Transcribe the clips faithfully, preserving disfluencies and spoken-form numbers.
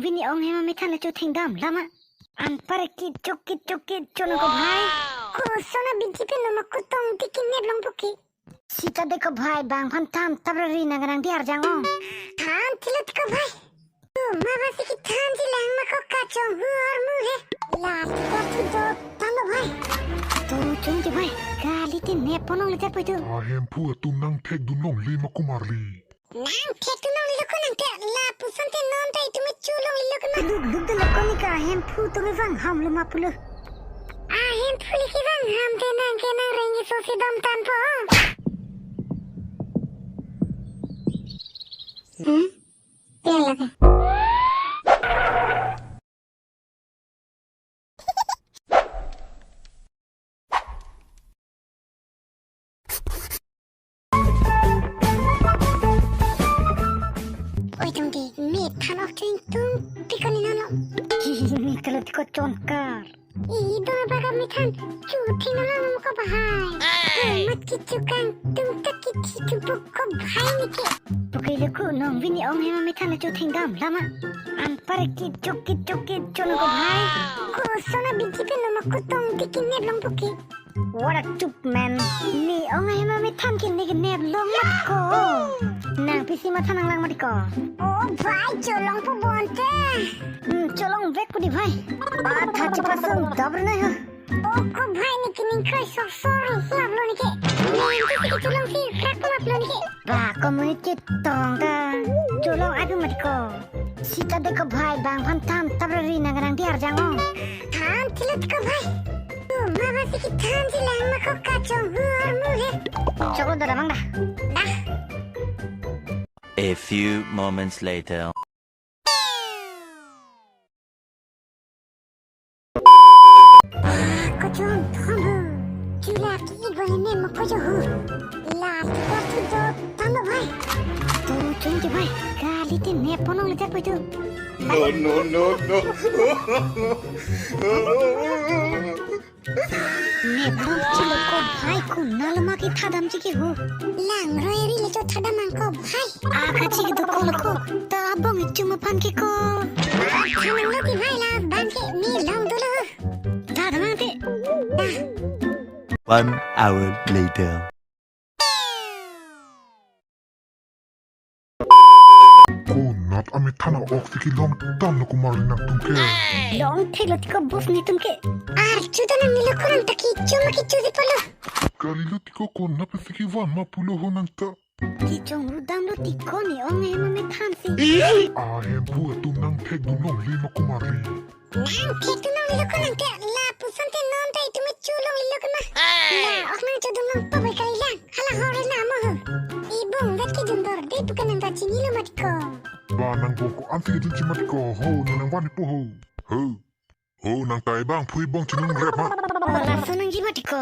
Vini ong ahem amethan le chothengdam lama. Anpar kit chok kit chok kit chonang ko bhai. Ko sona binti pen lo ma kutong ti kinep longpo ke. Sita de ko bhai bang phan than tabrari nang nang diar jang ong. Than thilo ti ko bhai. Tu ma basi kethan jilang ma ko kachonghu armu le. La tu ko tu do than lo bhai. Tu chun ti bhai. Kali ti nep ponong le te poi tu. Ahemphu atum nangthekdun longle ma kumar le. Nangthekdun longle lo ko nangthek lapuson te non ta itum chulongle lo ko na. Luk luk de lo ko ni ka ahemphu atum vangham lo ma pulo. Ahemphu le kevang ham te nang ke nang rengji so si dam thanpo. Hmm? Pela ka. Oi tungdi, me than ok ching tung pikon ina lo. Hi, hi, hi, me kalo ti ko chonkar. I dona baga me than chu thing na lang ko bahai. Hey! Mat ki chukang tung tak ki thi tung pok ko bahai ni ke. Pokai le ku nong vini ong ahem amethan le chothengdam lama. Anpar kit chok kit chok kit chonang ko bhai. Ko sona binti pen lo ma kutong ti kinep longpo ke. What a chup man. Ne ong ahem amethan ke ne kinep long mat ko. Nang pisi matha nang lang mat ko. O bhai cholongpo bonte. Hmm, cholong vek ko di bhai. Ba tha chipasung dabr na ha. O ko bhai ne kining kai sok sor lap lo ne ke. Ne ke ke cholong si rak lap lo ne ke. Ba community tong ta cholong api mat ko. Sita de ko bhai bang phan than tabrari nang nang diar jang ong. Than thilo ti ko bhai. Tu ma basi kethan jilang ma ko kachonghu armu le. Choklo da damang da. Da. A few moments later. Ah, kochon thombu. Chula ki ibole ne mo kojo hu. La tu ko tu do than lo bhai. Tu chun ti bhai. Kali ti nep ponong le te poi tu. No, no, no, no. Nep longchilo ko bhai, konat lo ma kethadamji ke ho. Lang roi ri le chothadam nang ko bhai. Akachi kedo ko lo ko. Ta abong ichum aphan ke ko. Thanang lo ti bhai, la bang ke ne long dolo. Da damang te. Da. One hour later. Konat amethan a-ok si kelong than lo kumar le nangtum ke. Longthek lo ti ko boss netum ke. Arju ta nang nilo ko nang ta kichum ma kichum si polo. Kali lo ti ko konat pe si kevan ma pulo ho nang ta. Kichongru dam lo ti ko ne ong ahem amethan si. Ahemphu atum nangthekdun longle ma kumar le. Nangthekdun longle lo ko nang te lapuson te non ta itum chulongle lo ko na. Hey! La ok nang chodun longpo bai kali lang. Hala hor na mo ho. Ibong vet kedun dorde pu ke nang ta chinilo mat ko. Ba nang bong ko-an si kedunji mat ko ho, nang nang van po ho. Ho. Ho nang ta ibang phui bong chinung rep ma. Laso nangji mat ko.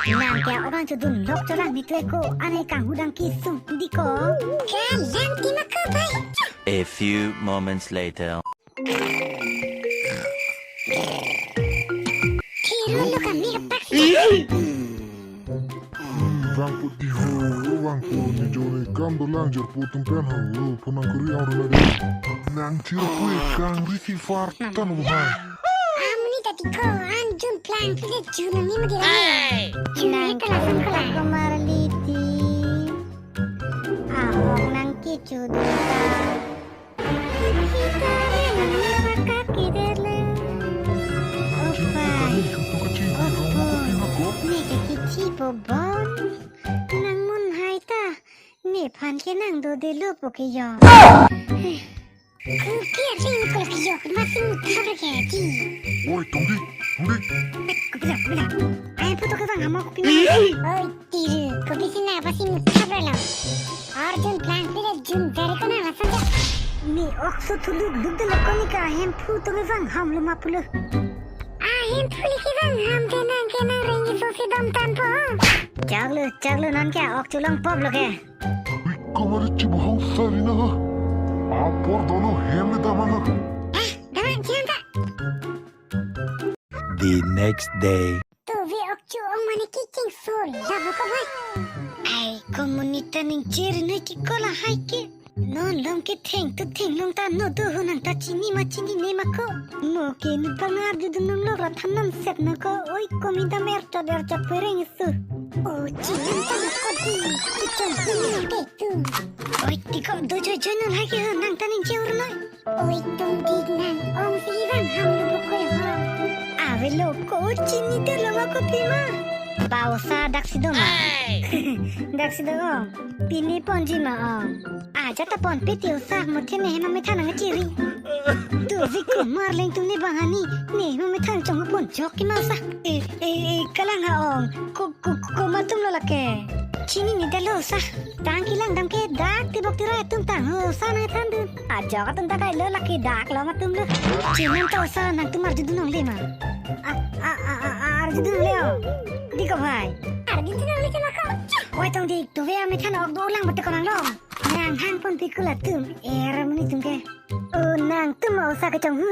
Nang ke orang chodun lok cholang ni tue ko. Ane kang hudang kisung di ko. Kalang ti ma ko bhai. A few moments later. Thiro lo kami apak si. Hmm, vangpo ti ho, vangpo ni jore kam dolang jor po tum pen ho, po nang kuri ang rona de. Nang chiro pui kang risi far tan ho bhai. Amni tati ko an jun plang pide jun ni madi rani. Jun ni kala san kala. Kumar liti. Ahok nang kichu duta. Kita reng ni pakak kider le. Opai. Opo. Neke kichi po bon. Nang mun hai ta. Nephan ke nang dode lo po ke yo. Kuke ring ko ke yo. Masih mutar ke ti. Oi, tungdi, tungdi. Kupila, kupila. Ai puto ke bang amo kupi. Oi. Tiru, kopi si nang pasi muthap relo. Arjun plang pide jun dari ko nang lason ja. Ne ok so thuluk luk de lo ko ne ka ahemphu atum vangham lo ma pulo. Ahemphu le kevang ham te nang ke nang rengji so si dam thanpo. Chaklo, chaklo non ke ok cholongpo lo ke. Wi ko mari chibu hau sari na ha. Apor dono hem le damang ha. Ah, damang chiang ka. The next day. Tuvi ok chu ong mane kiching so labo ko bhai. Ai, komunita ning chiri nui ti ko lahai ke. Non long ketheng tu thenglong ta no do ho, nang ta chini ma chinine ma ko. Mo ke ni bang arjudun nong lo ra than nam set na ko. Oi, komi dam er chot er chot pereng isu. O, chini ta ko di. Ichong tu ni ke tu. Oi, ti ko do joi joi non hai ke ho, nang ta ning cheur noi. Oi, tong di nang ong si bang ham lo bukoi ho. Ave lo ko, chini te lo ma ko pima. Ba osa dak si do ma. Dak si do ong. Pini ponji ma ong. Aja ta ponpe ti osa, muthe ne hema methan nang chiri. Tu Vijay Kumar leng tu ne bang hani, ne hema methan chong pon jok ki ma osa. E, e, e, kalang ha ong. Ko, ko, ko, komat atum lo lake. Chinine det lo osa. Tang kelang dam ke dak tibok tira atum tang ho osa nang than dun. Ajok atum ta kai lo lake, dak lo ma atum lo. Chinam ta osa, nangtum arjudun nongle ma. A, a, a, a, a, arjudun nongle o. Di ko bhai. Arjudun nongle ke ma ko. Oi tong di, tu ve amethan ok do lang bote ko nang lo. Nang hang ponpe ko latum. Er muni tum ke. O, nangtum osa kechong hu.